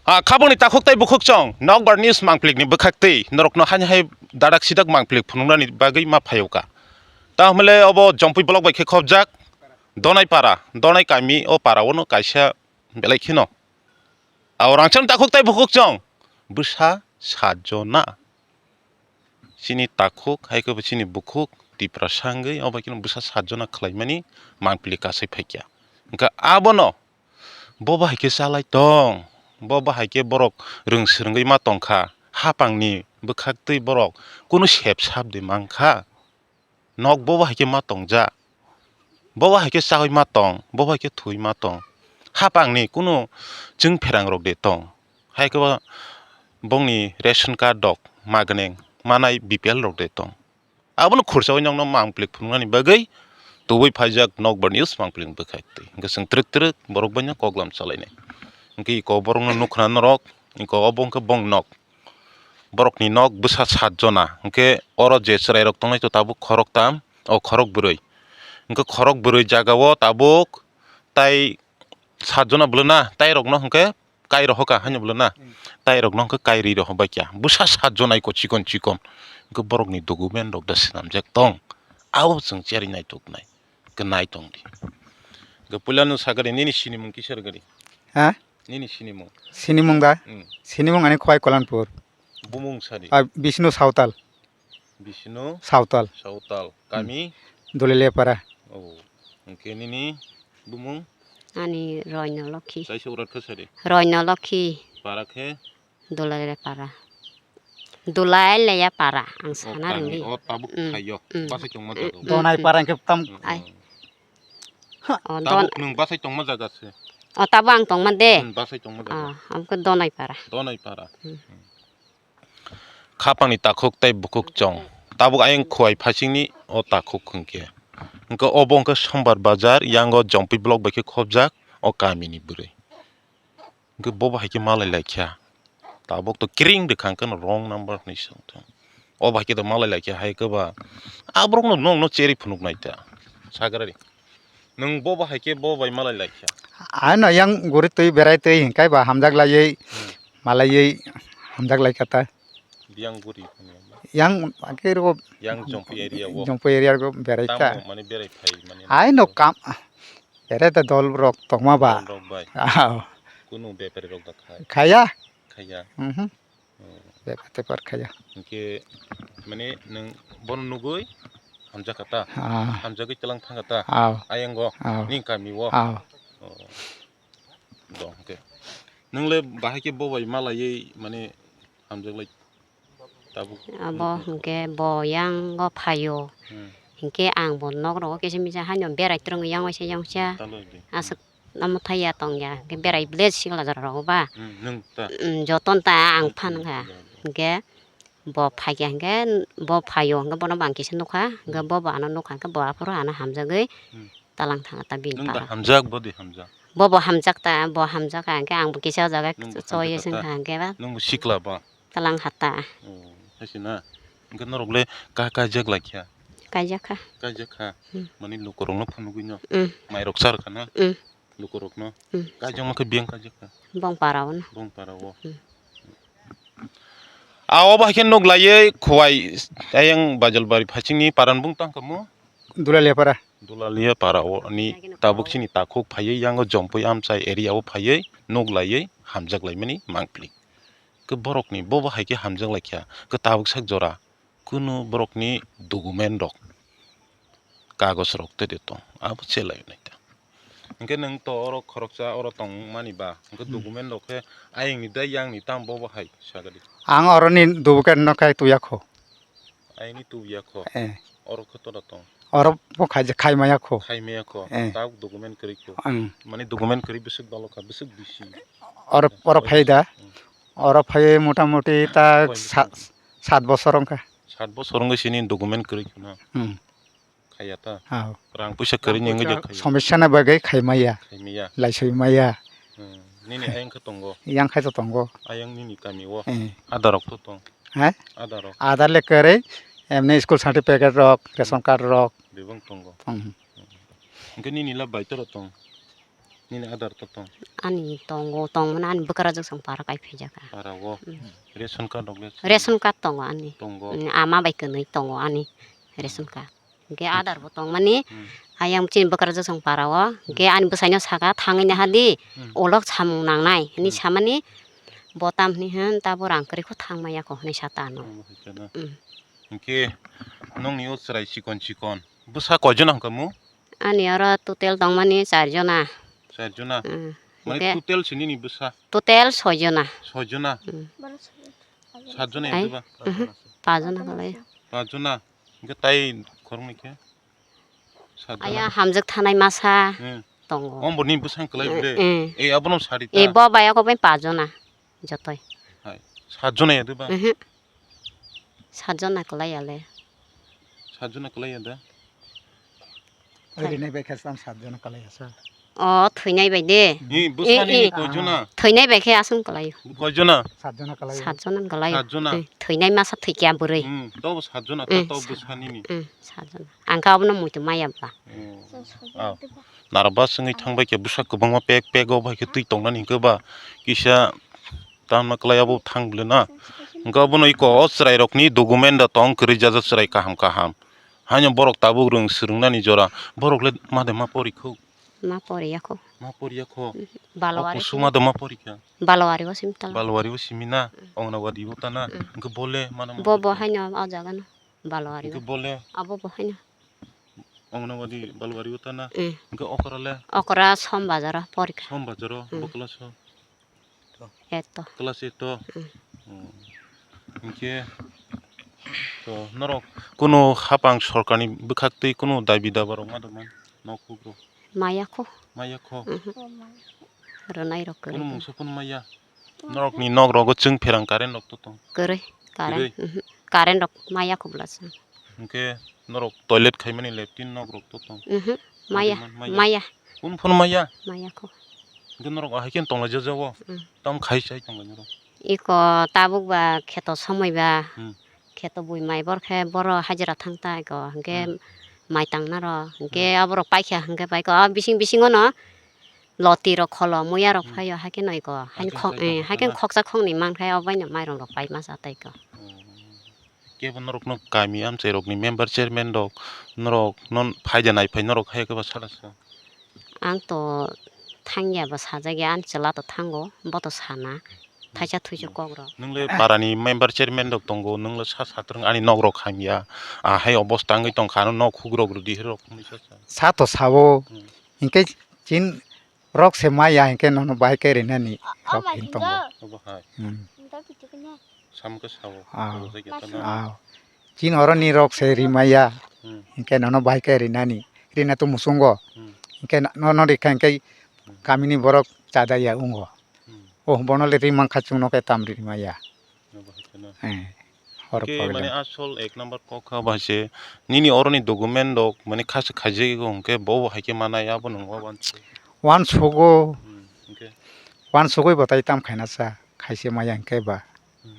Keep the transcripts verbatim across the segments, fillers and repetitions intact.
Ah, khabangni takhuk tei bukhuk chong, Nokbar News mangplikni bwkhaktwi norokno haini hai dadak sidak mangplik phunuknani bagwi ma phaio ka. Tamhole obo Jompui block bai khe khobjak, Donaipara, Donai kami o para ono kaisa belai kheno. Abo rangchak takhuk tei bukhuk chong, bwsa sat jona. Chini takhuk, hai khe bo chini bukhuk, Tiprasa wngwi, obo khe bwsa sat jona khlaimani mangpili kasai phaikya. Hwnkhe abono, bo bahai khe chalai tong, bo bahai khe borok rwng swrwngwi ma tongkha, hapangni bwkhaktwi borok kunu sep sap de mankha, nok bo bahai khe ma tongja. Bo bahai khe chawi ma tong, bo bahai khe thwi ma tong. Hapangni kunu chwng pherang rok de tong. Hai khe bo bongni ration card rok magneng manai B P L rok de tong. Abono khursawi nokno mangplik phunuknani bagwi tubui phaijak Nokbar News mangplik bwkhaktwi. Hwnkhe chwng twrwk twrwk borok baino koklam chalainai. Hwnkhe iko borokno nukhna norok, iko obo hwnkhe bong nok. Borokni nok bwsa sat jona, hwnkhe oro je chwrairok tongnai to tabuk khoroktam, o khorok bwrwi. Hwnkhe khorok bwrwi jagao tabuk tai sat jona bwlwna, tairokno hwnkhe kai rohoka haino bwlwna, tairokno hwnkhe kai ri rohobaikia. Bwsa sat jona iko chikon chikon. Hwnkhe borokni document rok da swnamjak tong. Abo chwng cherwi naituknai. Hwnkhe nai tongdi. Hwnkhe puilano sagadi nini sinimung kisa rwgadi? Ha? Nini sinimung? Sinimung da? Hmm. Sinimung ani Khowai Kolanpur. Bumung sadi? Ah, Bishnu Sautal. Bishnu Sautal. Sautal. Hmm. Kami? Dulaliapara. Oh. Hwnkhe nini bumung? Ani Roino Lokhi. Kaisa urat khe sadi? Roino Lokhi. Para khe? Dulaliapara. Dulaliapara, ang sana rwngli. Oh, kami, oh, tabuk mm, khaio. Mm. Bachai tongma jaga. Mm, Donai mm. Para hwnkhe tam. Mm, ai. Mm. O, tabuk don- nwng bachai tongma jaga se. O, tabuk ang tongma de. Hmm, bachai tongma jaga. O, ang khe Donai Para. Donai Para. Hmm. Hmm. Khapangni takhuk tei bukhuk chong. Tabuk ayang Khowai phasingni o takhuk hwnkhe. Hwnkhe obo hwnkhe Sombar Bazar, yango Jompui block bai khe khobjak o kamini bwrwi. Hwnkhe bo bahai khe malai laikha. Tabuk to kiring de khang khe no wrong number hwnwi swng thung. O bahai khe to malai laikha hai khe ba. A borok no nong no cheri phunuk nai ta. Sagrari. Nwng bo bahai khe bo bai malai laikha. Ano yang guri twi berai twi hinkai ba hamjak laiwi hmm. Malaiwi hamjak laikha ta. Yang guri. Yang ake ro yang Jompu area wo. Jompu area go berai ta. Tamo mani berai phai mani. Ai no kam. Ere ta dol rok tongma ba. Dol rok bai. Ah. Kunu bepari rok da khai. Khaya. Khaya. Mhm. Hmm. Bepar tepar khaya. Hingke mane nung bono nugui hamjak kata. Ah. Hamjagui telang thang kata. Ah. Ayango. Ah. Ning kami wo. Ah. Oh. Dong hingke. Nung le bahai ke bo bai malaiye mane hamjak lai. Abo hingke bo yang o phaio. Hmm. Hingke ang bo nok rogo kisa misa haino berai twrwng yang waisa yang waisa. Aswk amo thaiya tongya. Hingke berai village sikla jora rogo ba. Hmm, nwng ta. Hmm, joton ta ang phan kha. Hmm. Hingke bo phaikya hingke bo phaio hingke bono bo ang kisa nukha. Hingke hmm. Bo bo ano nukha hingke bo aphuru ano hamjagwi. Hmm. Talang thang ta bini para. Nwng da hamjak, bo de hamjak. Bo bo hamjak ta, bo hamjak ka, hingke ang bo kisa o jaga choi sing kha, hingke ba. Nwng bo sikla ba. Talang hata. Oh, hai se na. Hingke norok le ka, kaijak lai kha? Kaijak kha. Kaijak kha. Hmm. Mani lukurok no phunugui no. Hmm. Mairok char kha na. Hmm. Lukurok no. Hmm. Kaijak ma khe biyang kaijak kha. Bong para o no. Bong para o. Hmm. A obo hai khe nuk laiwi Khowai ayang Bajalbari phasingni paran bung tang kamo? Dulalia para. Dulalia para o ni tabuk chini takhuk phaiwi yango Jompui amchai area o phaiwi nuk laiwi hamjak laimani mangpili. Khe borokni bobo hai khe hamjak lai kha khe tabuk sak jora kunu borokni document rok kagoj rok tei de tong abo che lai nai ta. Hingke nwng to oro khoroksa oro tong mani ba hingke hmm. Document rok khe ayang ni dai yang ni tam bobo hai sagadi. Ang oro ni document no khai tuya kho. Aini tuya kho. Eh. Oro kho tora tong. Oro bo khai, khai maya kho. Khai maya kho. Eh. Tabuk document kwrwi kho. Ang. Mane document kwrwi bwswk dolo kha, bwswk bisi. Oro, oro phai da. Hmm. Oro phai mota moti ta sa-, sat bosor wngkha. Sat bosor wngkha sini document kwrwi khuna. Hmm. Khaya ta. Aw. Rang puisa kwrwi ni wngwi khaya. Somosya na bagwi khai maya. Khai maya. Laisoi maya. Hmm. Nini ayang khe tongo. Yang khai to tongo. Ayang nini kami o. Eh. Ada rok to tong. He? Ada rok. Ada le kwrwi, emni school certificate rok, ration card rok. Bebang tongo. Tong. Hingke nini la bai toro tong. Nini Aadhaar to tong? Ani tongo, tongmani ani bwkrajwk song para kai phaijak. Para o. Mm. Ration card rok le? Ration card tongo ani. Tongo. Mm, ama bai kwnwi tongo ani ration card. Hwnkhe Aadhaar bo tongmani, hmm, ayang chini bwkrajwk song para o. Hwnkhe ani bwsaino saka, "Thangwi naha di, hmm, olok samung nangnai," hwnwi, hmm, samani, bo tam hwnwi hwn, "Tabo rang kwrwi kho thang maya kho," hwnwi sa ta ano. Omo hai kheno. Hmm. Hwnkhe nongni o chwrai chikon chikon bwsa koijon hwnkha mu? Ani oro total tongmani char jona. Char jona? Hmm. Mane hwnkhe total se nini bwsa? Total soi jona. Soi jona? Hmm. Sat jona. Ai, ya diba? Mhm. Pach jona kwlai. Pach jona? Hwnkhe tai khoroknwi khe? Sat jona. Aya hamjwk thanai masa, hmm, tongo. Ombo ni bwsang kwlai, hmm, bwle? Hmm. E, abono sari ta? E, bo bai ako bai pach jona jotoi. Hai. Sat jona ya diba? Mhm. Sat jona kwlai ya le. Sat jona kwlai ya da? Rinai bai khe tamo sat jona kwlai ya sa? O, thwinai bai de. Hi, bwsani ni koi jona? Thwinai bai khe aswng kwlai. Koi jona? Sat jona kwlai. Sat jona kwlai. Sat jona. Hmm, thwinai masa thwikya bwrwi. Hmm, to bo sat jona, hmm, to bwsani ni. Hmm, sat jona. Ang khe abono muitu maya ba. Hmm. Ah. Nara bus wngwi thang bai khe bwsa kwbangma pek pek o bai khe twi tongnani hwnkhe ba kisa tamo kwlai abo thang bwle na. Hwnkhe abono iko o chwrai rokni document da tong kwrwi jajak chwrai kaham kaham. Haino borok tabuk rwng swrwngnani jora. Borok le ma de ma pori khuk? Ma poriya kho. Ma poriya kho? Mhm. Balwari o kusu simi. Ma de ma porikha? Balwari o simi tala. Balwari o simi na? Mm. Ongnawadi o ta na? Mm. Hwnkhe bo le mano ma porikha? Bo bo haino o jaga no. Balwari o. Hwnkhe bo le? Abo bo haino. Ongnawadi Balwari o ta na? Mm. Hwnkhe okra le? Okra Som Bazar o porikha. Som Bazar o? Mm. Bo class o? Eto. Class eight o? Mm. Mm. Hwnkhe to norok kunu hapang sorkarni bwkhaktwi kunu dabi daba rok ma tongmani nok hukrok? Maya kho. Maya kho? Mhm. Rwnai rok kwrwi. Kunu mungsa phano maya? Norokni nok rogo chwng pherang current rok to tong? Kwrwi. Current. Kwrwi? Mhm. Current rok maya kho bwla chwng. Hwnkhe norok toilet khaimani latrine nok rok to tong? Mhm. Maya. Maya. Maya. Kunu phano maya? Maya kho. Hwnkhe norok ahai khe tonglaijak jago? Mm. Tamo khai chai tonglainai rok? Iko tabuk ba kheto somoi ba. Hmm. Kheto bui mai bor khe boro hajira thang ta iko. Hwnkhe, hmm, mai tang naro. Hwnkhe, hmm, aborok paikha hwnkhe paikha. O bising bisingo no loti rok kholo muya rok, hmm, phaio haikhe no iko. Haikhe haikhe khok-, eh, haikhe khoksa khokni mankhe obaino mairung rok pai masa ta iko. Hmm. Kebo norokno kami amchairokni member chairman rok norokno phaida naiphai norok hai khe ba sala sa? Ang to thangya ba sajakya, ani chwla to thango, bo to sana. Thaisa thuisu kok rok. Nwng le parani member chairman rok tongo, nwng le sa satrwng ani nok rok hamya. Ah, hai obosta wngwi tongkha, ano nok hugrok rwdi rok hwnwi sa sa. Sa to sao. Hmm. Hinkhe chin rok se maya hinkhe nono bai khe rinani rok hin tongo. Obo hai. Hmm. Samkhe sao. Ah. Obo jaikha tana. Ah. Chin oroni rok se rimaya. Hmm. Hinkhe nono bai khe rinani. Rina to muchungo. Hmm. Hinkhe no, no rikha hinkhe, hmm, kamini borok chadaya ungo. Hmm. Oh, bono le rimang kha chwngno khe tam rimaya. Obo hai kheno. Eh. Hor pagla. Hinkhe mane asol ek number kok kha ba se nini oroni document rok mane khasi khaijagwi hinkhe bo hai khe manai abo nwng wansuk. Wansugo. Hmm, hinkhe. Wansugwi bo tai tam khaina sa khaise maya hinkhe ba. Hmm.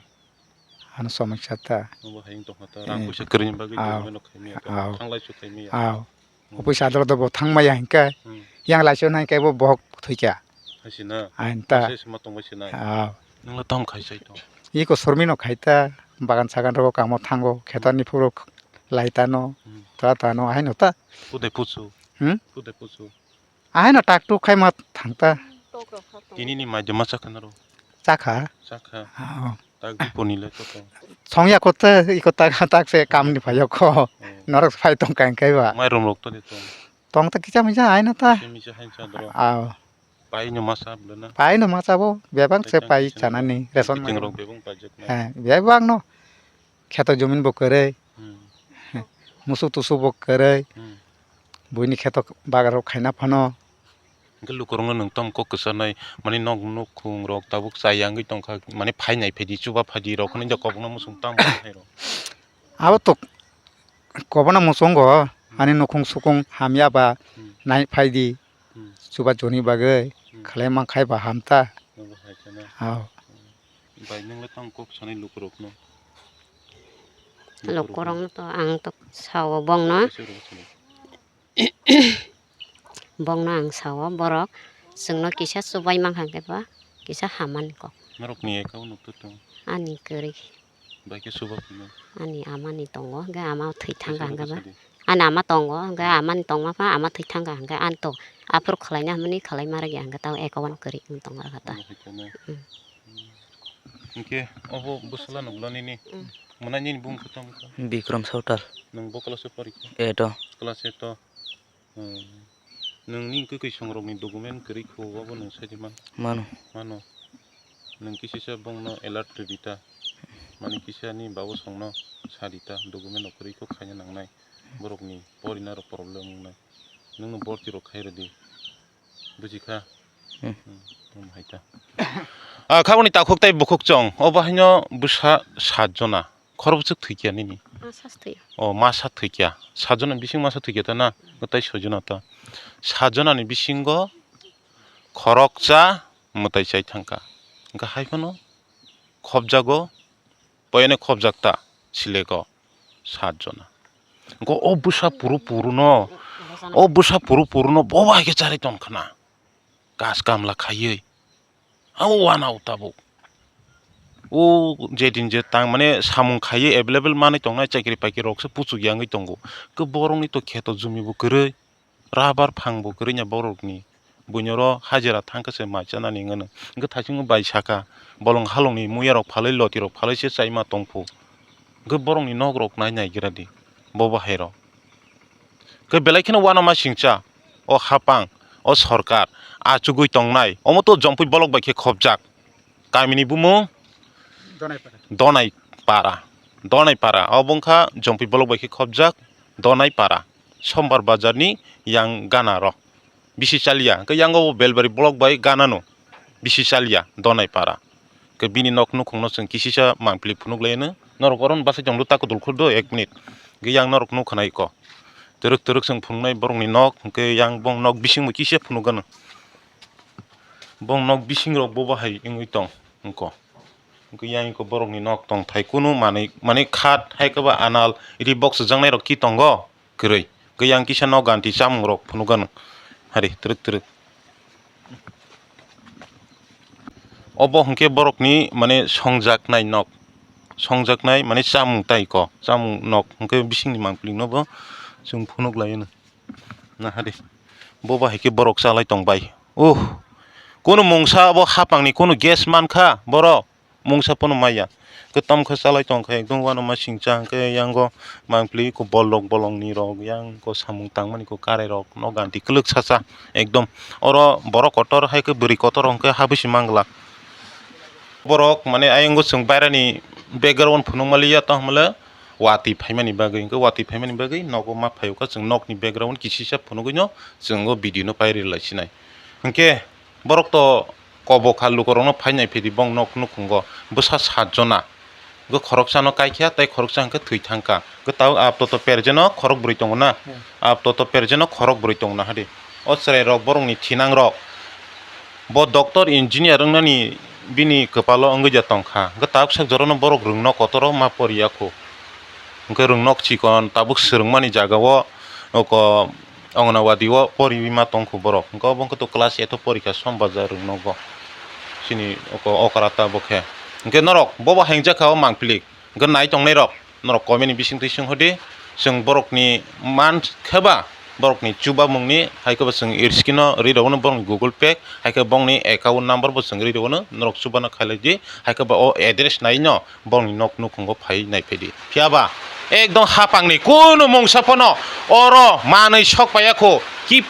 Ano somosya ta. Obo hai wng tongkha ta, eh, rang puisa kwrwini bagwi, ah, document rok khaimaya ta, ah, thanglai su khaimaya. Ah. Hmm. Office adolot bo thangmaya hinkhe, hmm, yang laisio nai khe bo bohok thwikha. Hai se na? Ain ta. Hai se ma tongbai se nai? Ah. Nwng le tamo khai sai tong? Iko sormi no khai ta, bagan sagan rogo kamo thango, kheto ni phuru lai tano, hmm, ta tano, ahaino ta. Kudai pusu? Hmm? Kudai pusu? Ahaino tak tuk khai ma thang ta. Tini ni mai de ma chakha naro? Chakha. Chakha. Ah, oh. Tak di poni le to to. Songya ko te, iko tak, tak se kam ni phaio ko. Oh. Norok phai tong kang kai ba. Mai rom rok to de to. Tong ta kicha mija ahaino ta. Kicha mija hai cha dro. Ah. Pai no ma cha bwle na? Pai no ma cha bo, bebak se pai chanani, ration. Kiting rok bebak paijak na? He, bebak no. Kheto jomin bo kwrwi. Hmm. Musuk tusuk bo kwrwi. Hmm. Buini kheto bagar rok khaina phano. Hwnkhe lukurokno nwng tamo kok kwcharnai, mani nok nukhung rok tabuk chaya wngwi tongkha, mani phainai phaidi chuba phaidi rok hwnwi da kobokno muchung tamo hai rok. Abo to kobokno muchungo, ani nukhung sukung hamya ba, hmm, nai phaidi. Hmm. Chuba chuni bagwi, hmm, khlai man khai ba ham ta. Obo hai kheno. Aw. Hmm. Bai nwng le tamo kok sanai lukurokno? Lukurokno to ang to sao bongno. Kaisa rw sini. Bongno ang sao borok Chwngno kisa chubai mankha hwnkhe ba kisa hamani kok. Norokni account-o to tong? Ani kwrwi. Bai khe chuba phano? Ani amani tongo, hwnkhe ama thwi thangkha hwnkhe ba. Ani ama tongo, hwnkhe amani tongma pha ama thwi thangkha hwnkhe ani to aphuru khwlaina hwnmani khwlai ma rwgya hwnkhe tamo account kwrwi wng tong kha ta. Omo hai khe na? Mm. Hwnkhe obo bwsala nukla nini? Mm. Mwnai nini bumung khe tamo kha? Bikram Sautal. Nwng bo class-o pori kha? Eight-o. Class eight-o. Hmm. Nwng ni kwkwi songrokni document kwrwi kho, abo nwng sai di man? Mano. Mano. Nwng kisisa bongno alert rwdi ta. Mani kisa ni babu songno sa di ta, document rok kwrwi kho khaina nangnai. Borokni porina rok problem wngnai. Nwngno borti rok khai rwdi. Buji kha? Hmm. Hmm, tamo hai ta. Ah, khaboni takhuk tei bukhuk chong. Obo haino bwsa sat jona. Khorokbwswk thwikya nini? Masa thwio. O, masa thwikya. Sajona ni bising masa thwikya ta na? Tei sojona ta. Sajonani bisingo khoroksa mwtai chai thangkha. Hwnkhe hai phano khobjago, poyane khobjak ta silego sajona. Hwnkhe o bwsa puru puru no, o bwsa puru puru no bobo hai khe charwi tongkhna. Kas kamla khaiwi. Abo wanao tabuk. O je din je tang mane samung khaiwi available manwi tongnai chakri pakri rokse puchuk yangwi tongo. Khe borokni to kheto jumi bo kwrwi, rabar phang bo kwrwi nya borokni. Buino ro hajira thang khe se mai chanani hwnwi. Hwnkhe thaisingo bai saka bolong halongni muya rok phalwi loti rok phalwi se chaima tongphu. Hwnkhe borokni nok rok nai nai gira di. Bo bahai rok. Khe belai kheno uanama singcha, o hapang, o sorkar, achugwi tongnai, omo to Jompui bolok bai khe khobjak. Kamini bumung? Donai para. Donai para. Donai para. Obo wngkha Jompui bolok bai khe khobjak, Donai para. Sombar bazar ni yang gana ro. Bisi chaliya, hwnkhe yango bo Belbari block bai ganano bisi chaliya, Donai para. Hwnkhe bini nok nukhungno chwng kisisa mangpili phunuk laino. Norok oro bwsai tongdo ta kudul khurdo ek minute. Hwnkhe yang norok nukha nai kho. Twrwk twrwk chwng phunuknai borokni nok, hwnkhe yang bong nok bisingbo kisa phunukgano. Bong nok bisingrok bobo hai wngwi tong wngkho. Hwnkhe yang khe borokni nok tongthai kunu manwi, manwi khat hai khe ba anal ri box swijak nairok ki tongo? Kwrwi. Hwnkhe yang kisa nok ganti chamung rok phunukgano. Hari twrwk twrwk. Obo hwnkhe borokni mane songjaknai nok. Songjaknai mane chamung tai kho. Chamung nok hwnkhe bisingni mangpili no bo chwng phunuk laino. Nahadi. Bo bahai khe borok chalai tong bai. Uh. Kunu mungsa bo hapangni kunu gas mankha borok. Mungsa phano maya. Kwtam khe chalai tongkha, ekdom uanama singcha hwnkhe yango mangpili kho bolrok bolongni rok, yang kho samung tangmani kho karai rok, no ganti kwlwk sacha ekdom. Oro borok kotor hai khe bwrwi kotor hwnkhe habwi se mangla. Borok mane ayang chwng bairani background phunuk maliya, tong hwnle watwi phaimani bagwi, hwnkhe watwi phaimani bagwi nogo ma phaio kha, chwng nokni background kisisa phunugwino chwng o video no pairi lai sinai. Hwnkhe borok to kobo kha lukurokno phainai phidi bong nok nukhungo bwsa sat jona. Hwnkhe khoroksano kaikha tei khoroksa hwnkhe thwi thangkha. Hwnkhe tabuk ap toto perjeno khorok bwrwi tongo na? Hmm. Ap toto perjeno khorok bwrwi tongo na hadi. O chwrairok borokni thinangrok. Bo doctor engineer wngnani bini kwpalo wngwi ja tongkha. Hwnkhe tabuk sak jorano borok rwngno kotoro ma poriya kho. Hwnkhe rwngno chikon tabuk swrwngmani jagao oko Anganwadi o poriwi ma tongkho borok. Hwnkhe obo wngkhe to class eight o porikha Sombajar rwngnogo. Chini oko okra ta bo khe. Hwnkhe norok bobo hengjakha o mangpili. Hwnkhe nai tongnairok. Norok comment ni bisingtwi swnghodi, chwng borokni man khe ba, borokni chubamungni hai khe ba chwng screen o ri rogno borokni Google Pay, hai khe bongni account number bo chwng ri rogno, norok chubano khailai di, hai khe ba o address naino borokni nok nukhungo phai nai phaidi. Phiya ba ekdom hapangni kunu mungsa phano oro manwi sok paiya kho, ki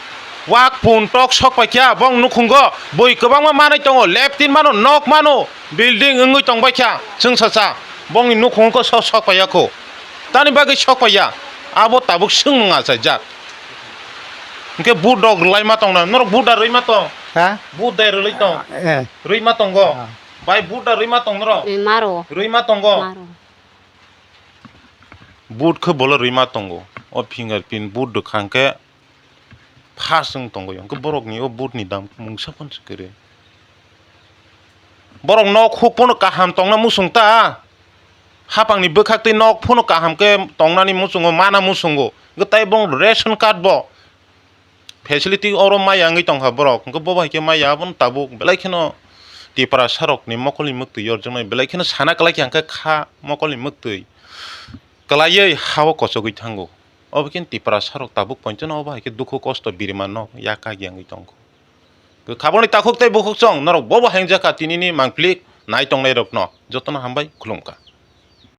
wak pun tok sok paikha bong nukhungo, bui kwbangma manwi tongo, leptin mano, nok mano, building wngwi tong baikha, chwng sacha. Bongni nukhung khe sok, sok paiya kho. Tani bagwi sok paiya. Abo tabuk swngmung achaijak. Hwnkhe vote rok rwlai ma tong na. Norok vote da rwui ma tong? Ha? Vote da rwlai tong? Eh. Rwui ma tongo? Ah. Bai vote da rwui ma tong norok? Eh, maro. Rwui ma tongo? Maro. Vote khe bolo rwui ma tongo. O fingerprint vote rwkha hwnkhe First wng tongo, hwnkhe borokni o vote ni dam mungsa phano se kwrwi. Borok nok huk phano kaham tongna muchung ta. Hapangni bwkhak twi nok phano kaham khe tongnani muchungo, mana muchungo. Hwnkhe tai bong ration card bo facility oro maya wngwi tongkha borok, hwnkhe bobo hai khe maya, abono tabuk belai kheno Tiprasa rokni mokolni mwktwi yorjaknai, belai kheno sana kwlai khe hwnkhe kha mokolni mwktwi kwlaiwi ha-o kochogwi thango. Obo khe Tiprasa rok tabuk pointono obo hai khe dukhu kosto birma no yak kagiyangwi tongkho. Khabangni takhuk tei bukhuk chwng norok bobo hengjakha tinini mangpili nai tongnai rokno jotono hambai khulumkha.